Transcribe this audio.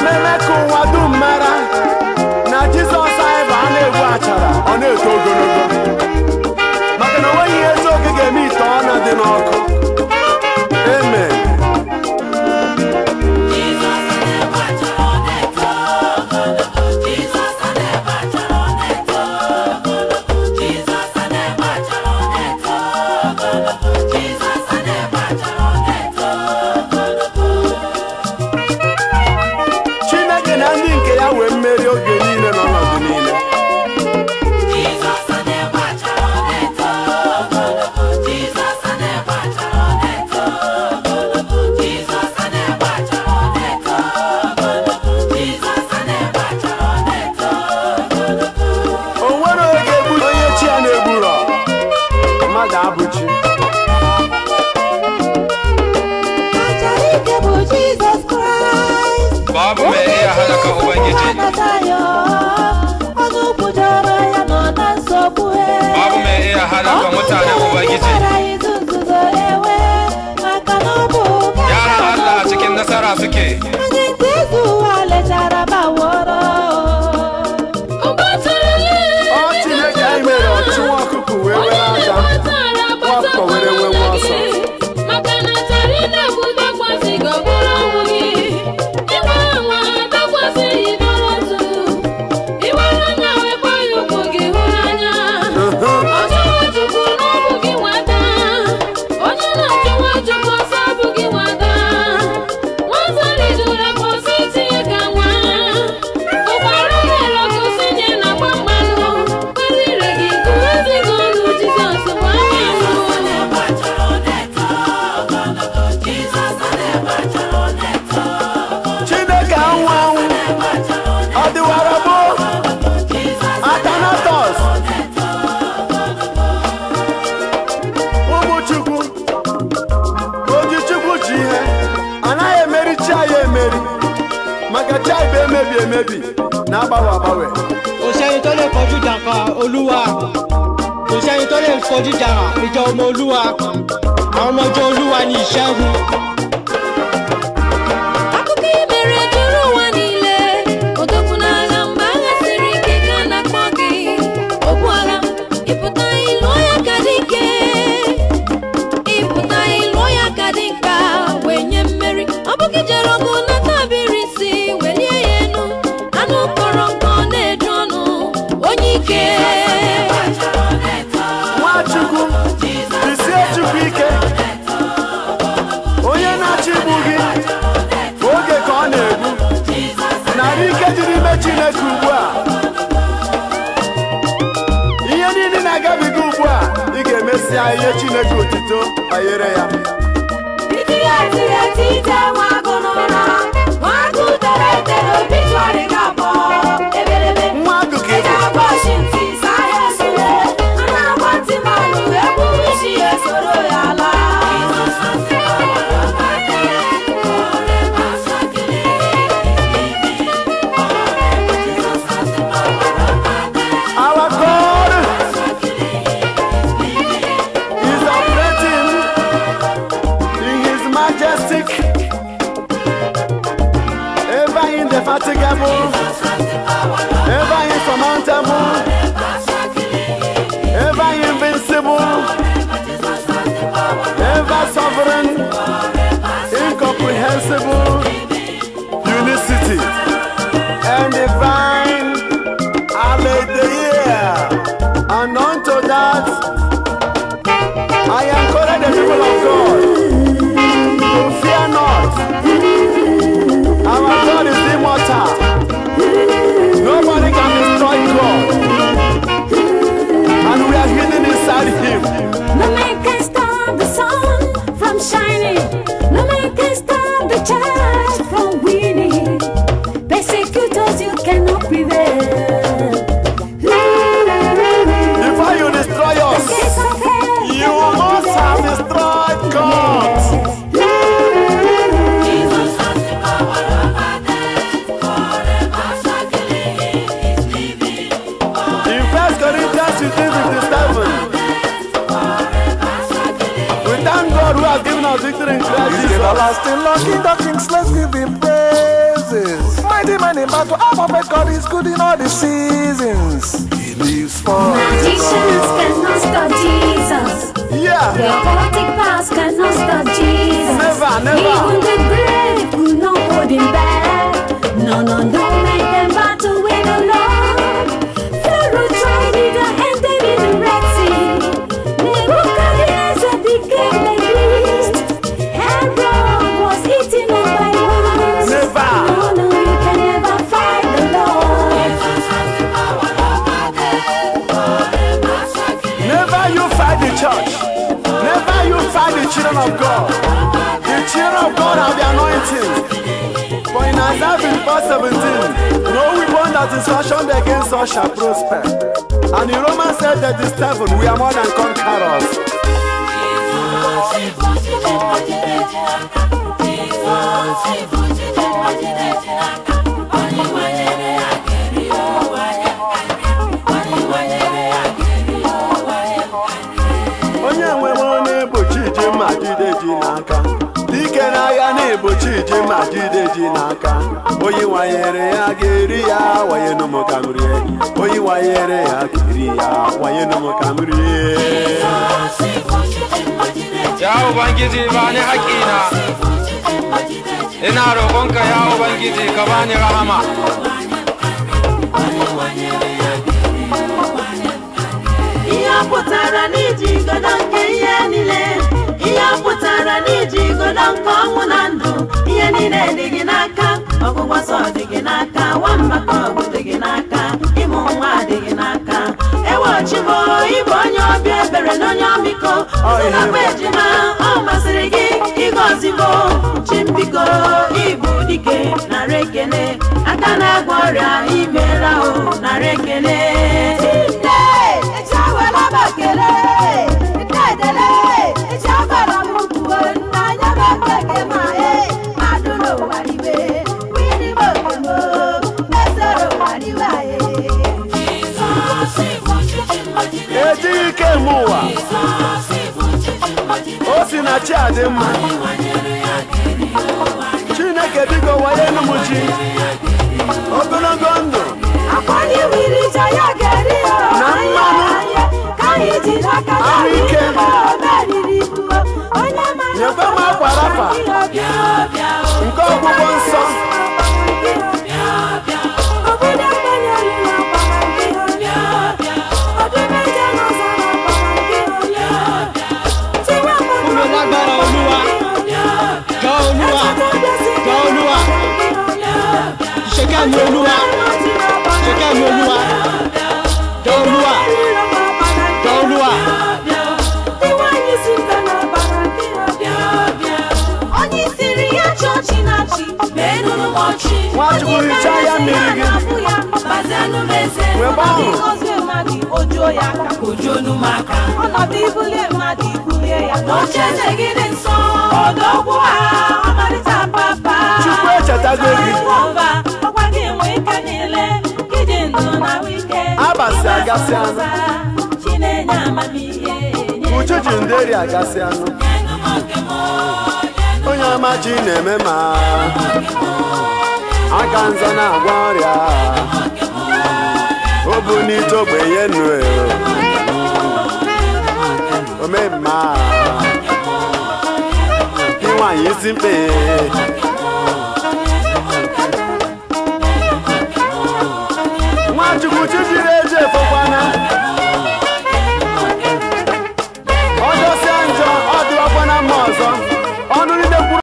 M eme ka ụwa dum mara na Jizọs anyị bụ a na-egbu achara, ọ na-eto ogologo, maka na o nweghị ihe ezi oge ga-eme ite ọ na dị n'ọkụ. Amen. Chineke na ndị nke ya wee mmeri oge niile na ọnọdụ niile. O nwere oge egbu onye chi ya na-egburo mmadụ abụchi. Achara ike bụ Jizọs Kraịst. Babu mai iya halaka Ubangiji. Ọnụ kwujọrọ ya nọ na nsogbu. Babu mai iya halaka mutanen Ubangiji. Izu nzuzo ewe maka na ọ bụ Yaran Allah a cikin nasara suke. Ndị ntị ezi ụwa lechara ma wọrọ. Ọ Chineke anyị mere ọchụ nwa ọkụkọ wee were aja nwa ọkụkọ were nwee nwa ọsọ. Maka na chara na-egbu dakwasị gị, ọ bụrụ ọnwụ gị. Ịnwe anwa dakwasị ịdọrọ otu. Iwere anya wee kpọọ ya ụkwụ gị hụ n'anya. Ọchụwa Chukwu n'ọbụ gị nwata. Onye na-achụwa Chukwu ọsọ bụ gị nwata. Nwata rijuru afọ si tinye ka nwa. Ụkwara rere ọkụ si nye na gba mmanụ. Kwere ire gị gụọ ezigbo ọnụ Jizọs nwa mmanụ. Chineke anwụ anwụ ọ dịwara gboo Atanatos. Ụmụ Chukwu, oji Chukwu ji ihe anaghị emeri chi anyị emeri, maka chi anyị bụ emebi emebi na agbanwe agbanwe. Kò sẹ́ni tó lè kọjú ìjà kan Olúwa. Kò sẹ́ni tó lè kọjú ìjà ìjọ ọmọ Olúwa. Àwọn ọmọ ìjọ Olúwa ní ìṣẹ́gun. Akụkọ i mere juru ụwa niile. Odogwu n'agha, mgbe agha siri ike ka a na-akpọ gị okwu agha. Ịpụta ịlụọ ya ka dike, ịpụta ịlụọ ya ka dị mkpa wee nye mmeri. Ọ bụ gị jere ọgụ nata biri isi welie ya enu. Anụ kọrọ nkọ na-eju ọnụ onye ike. Nwachukwu, jisie Chukwu ike. Onye na-achọ igbu gị, oge ka ọ na-egbu. Narị ike dị n'ime Chineke ugbu a. Ihe niile na-agabiga ugbu a, ị ga-emesịa ihe Chineke otito banyere ya. Itinye etinye tite nwa agụ n'ụra. Nwa agụ tere etere obituary ga-abọ ebelebe. Nwa agụ ka ị Eji bụ. agba ọchị ntị saa ya esule. A na-agba ntị mmanụ egbu isi ya esoro ya laa. Our God is operating in His majestic, ever indefatigable, ever insurmountable, ever invincible, ever sovereign, incomprehensible unicity and divine hallelujah. And unto that, I encourage the people of God to fear not. Our God is immortal. Nobody can destroy God. And we are hidden inside Him. No man can stop the sun from shining. No man can stop the church from winning. Persecutors, you cannot prevail. Before you destroy us, Gates of hell you cannot must have prevail. destroyed God. In 1 Corinthians 15:57, we thank God who has given us victory in Christ He's the Jesus. everlasting Lord, King of kings, let's give him praise. Moses. Mighty man in battle, our perfect God is good in all the seasons. He lives for Magicians cannot stop Jesus. Yeah. The occultic powers cannot stop Jesus. Never, never. Even the grave could not hold him back. No, no, don't make them battle with the Lord. Pharaoh tried it and ended in the Red Sea. Nebuchadnezzar became a beast. Herod was eaten up by worms. Never. No, no, you can never fight the Lord. Never you fight the church. Never you fight the children of God. The children of God have the anointing. For in Isaiah 54:17, no weapon that is fashioned against us shall prosper. And in Romans 8:37, we are more than conquerors. Onye nwe m na-egbochi ji ma jide ji n'aka. Dike n'agha na-egbochi ji ma jide ji n'aka. Onye wanyere ya ga-eri ya, wanyenu m ka m rie. Onye wanyere ya ga-eri ya, wanyenu m ka m rie. Ya Ubangiji ba ni haƙina. Ina roƙonka ya Ubangiji ka bani rahama. Ihe ọ pụtara n'iji igodo nke ihe niile, ihe ọ pụtara n'iji igodo nke ọnwụ na ndụ, ihe niile dị gị n'aka, ọgwụgwọ nsọ dị gị n'aka, nwamba ka ọgwụ dị gị n'aka, ịmụ nwa dị gị n'aka. Ewochibo, ịbụ onye obi ebere na onye ọmịiko, nakwa ejima, ọ masịrị gị ịgọzibo. Chimbiko, ịbụ dike, nara ekele, aka na-agwọ ọrịa imeela o, nara ekele. Ejighị ike eme ụwa. O si na chi adị mma. Chineke biko wanyenu m chi. Ogologo ndụ na mmanụ ahụike. Nyekwa m akwa rafa nke ọgwụgwọ nsọ. Fún mi lágbára Olúwa. Jọ Olúwa. Jọ Olúwa. Ṣèkẹ́ mi Olúwa. Ṣèkẹ́ mi Olúwa. Jọ Olúwa. Jọ Olúwa. Onye siri ya chọọchị na-achị, menụrụ m ọchị. Nwachukwu hichaa ya mmiri gị. Wekwa ọṅụ. Ịgọzie mmadụ, ojuo ya aka. Ọnọdụ ibulie mmadụ, ibulie ya. Ocheeze gị dị nsọ, odogwu ha, ọmarịcha papa. Chukwu echetago gị. Jehova, ọkwa gị nwe ike niile, gị dị ndụ na ahụ ike. Abasị agasị anụ. Chinenye amamihe, nye Uchu ji nderi agasị anụ. Onye ọma chi na-eme ma aka nzọ na-agwọ ọrịa. O bu n'ite ogbenye nnu ome mma gị nwaanyị isi mkpe. Nwachukwu chi jiri eji efokwana.